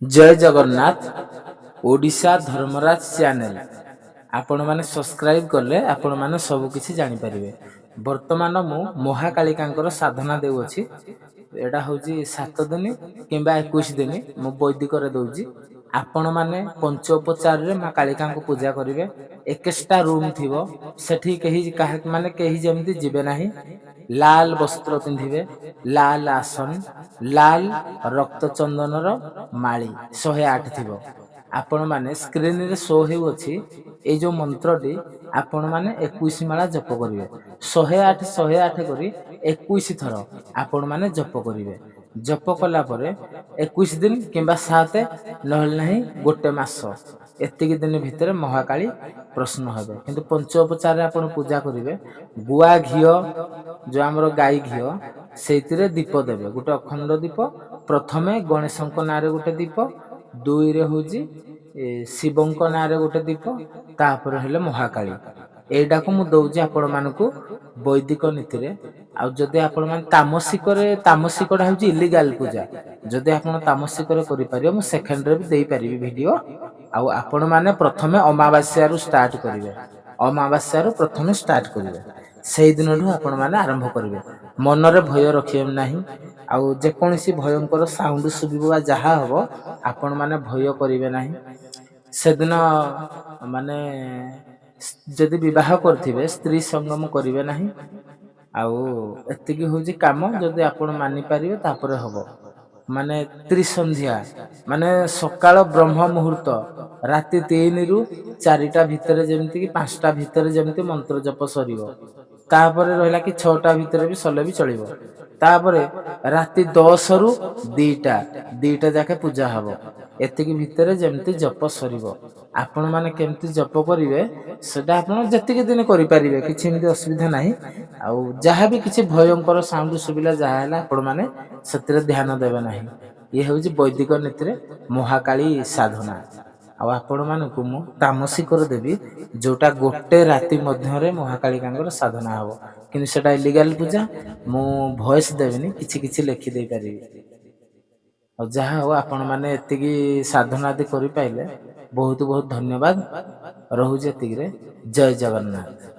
ଜୟ Jagannath. Odisha Dharmaraj channel ଆପଣମାନେ subscribe କଲେ ଆପଣମାନେ ସବୁକିଛି ଜାଣିପାରିବେ। ବର୍ତ୍ତମାନ ମୁଁ ମହାକାଳିକାଙ୍କର ସାଧନା ଦେଉଅଛି। ଏଇଟା ହେଉଛି 7 ଦିନ କିମ୍ବା 21 ଦିନ, ମୁଁ ବୈଦିକରେ ଦେଉଛି। ଆପଣମାନେ ପଞ୍ଚୋପଚାରରେ ମା କାଳିକାଙ୍କୁ ପୂଜା କରିବେ। ଏକେଷ୍ଟା ରୁମ୍ ଥିବ, ସେଠି କେହି କାହା ମାନେ କେହି ଯେମିତି ଯିବେ ନାହିଁ। ଲାଲ ବସ୍ତ୍ର ପିନ୍ଧିବେ, ଲାଲ ଆସନ, ଲାଲ ରକ୍ତ ଚନ୍ଦନର ମାଳି 108 ଥିବ। ଆପଣମାନେ ସ୍କ୍ରିନରେ ଶୋ ହେଉଅଛି ଏଇ ଯେଉଁ ମନ୍ତ୍ରଟି, ଆପଣମାନେ 21 ମାଳା ଜପ କରିବେ। 108 108 କରି 21 ଥର ଆପଣମାନେ ଜପ କରିବେ। ଜପ କଲା ପରେ 21 ଦିନ କିମ୍ବା 7, ନହେଲେ ନାହିଁ ଗୋଟେ ମାସ, ଏତିକି ଦିନ ଭିତରେ ମହାକାଳୀ ପ୍ରସନ୍ନ ହେବେ। କିନ୍ତୁ ପଞ୍ଚୋପଚାରରେ ଆପଣ ପୂଜା କରିବେ। ଗୁଆ ଘିଅ, ଯେଉଁ ଆମର ଗାଈ ଘିଅ, ସେଇଥିରେ ଦୀପ ଦେବେ, ଗୋଟେ ଅଖଣ୍ଡ ଦୀପ। ପ୍ରଥମେ ଗଣେଶଙ୍କ ନାଁରେ ଗୋଟେ ଦୀପ, ଦୁଇରେ ହେଉଛି ଶିବଙ୍କ ନାଁରେ ଗୋଟେ ଦୀପ, ତାପରେ ହେଲେ ମହାକାଳୀ। ଏଇଟାକୁ ମୁଁ ଦଉଛି ଆପଣମାନଙ୍କୁ ବୈଦିକ ନୀତିରେ। ଆଉ ଯଦି ଆପଣମାନେ ତାମସିକରେ, ତାମସିକଟା ହେଉଛି ଇଲିଗାଲ ପୂଜା, ଯଦି ଆପଣ ତାମସିକରେ କରିପାରିବେ, ମୁଁ ସେକେଣ୍ଡରେ ବି ଦେଇପାରିବି ଭିଡ଼ିଓ। ଆଉ ଆପଣମାନେ ପ୍ରଥମେ ଅମାବାସ୍ୟାରୁ ଷ୍ଟାର୍ଟ କରିବେ। ଅମାବାସ୍ୟାରୁ ପ୍ରଥମେ ଷ୍ଟାର୍ଟ କରିବେ, ସେଇ ଦିନଠୁ ଆପଣମାନେ ଆରମ୍ଭ କରିବେ। ମନରେ ଭୟ ରଖିବେ ନାହିଁ। ଆଉ ଯେକୌଣସି ଭୟଙ୍କର ସାଉଣ୍ଡ ଶୁଭିବ ବା ଯାହା ହବ, ଆପଣମାନେ ଭୟ କରିବେ ନାହିଁ। ସେଦିନ ମାନେ ଯଦି ବିବାହ କରିଥିବେ, ସ୍ତ୍ରୀ ସଙ୍ଗମ କରିବେ ନାହିଁ। ଆଉ ଏତିକି ହେଉଛି କାମ। ଯଦି ଆପଣ ମାନିପାରିବେ, ତାପରେ ହବ। ମାନେ ତ୍ରିସନ୍ଧ୍ୟା, ମାନେ ସକାଳ ବ୍ରହ୍ମ ମୁହୂର୍ତ୍ତ, ରାତି 3ରୁ 4ଟା ଭିତରେ ଯେମିତିକି, 5ଟା ଭିତରେ ଯେମିତି ମନ୍ତ୍ର ଜପ ସରିବ। ତାପରେ ରହିଲା କି 6ଟା ଭିତରେ ବି ସରିଲେ ବି ଚଳିବ। ତାପରେ ରାତି 10ରୁ 2ଟା, 2ଟା ଯାକେ ପୂଜା ହବ। ଏତିକି ଭିତରେ ଯେମିତି ଜପ ସରିବ। ଆପଣମାନେ କେମିତି ଜପ କରିବେ, ସେଟା ଆପଣ ଯେତିକି ଦିନ କରିପାରିବେ, କିଛି ଏମିତି ଅସୁବିଧା ନାହିଁ। ଆଉ ଯାହା ବି କିଛି ଭୟଙ୍କର ସାଉଣ୍ଡ ଶୁଭିଲା, ଯାହା ହେଲା, ଆପଣମାନେ ସେଥିରେ ଧ୍ୟାନ ଦେବେ ନାହିଁ। ଇଏ ହେଉଛି ବୈଦିକ ନୀତିରେ ମହାକାଳୀ ସାଧନା। ଆଉ ଆପଣମାନଙ୍କୁ ମୁଁ ତାମସିକର ଦେବି, ଯୋଉଟା ଗୋଟେ ରାତି ମଧ୍ୟରେ ମହାକାଳିକାଙ୍କର ସାଧନା ହବ। କିନ୍ତୁ ସେଟା ଇଲିଗାଲ ପୂଜା, ମୁଁ ଭଏସ ଦେବିନି, କିଛି କିଛି ଲେଖି ଦେଇପାରିବି। ଆଉ ଯାହା ହଉ, ଆପଣମାନେ ଏତିକି ସାଧନା ଆଦି କରିପାରିଲେ, ବହୁତ ବହୁତ ଧନ୍ୟବାଦ। ରହୁଛି ଏତିକିରେ। ଜୟ ଜଗନ୍ନାଥ।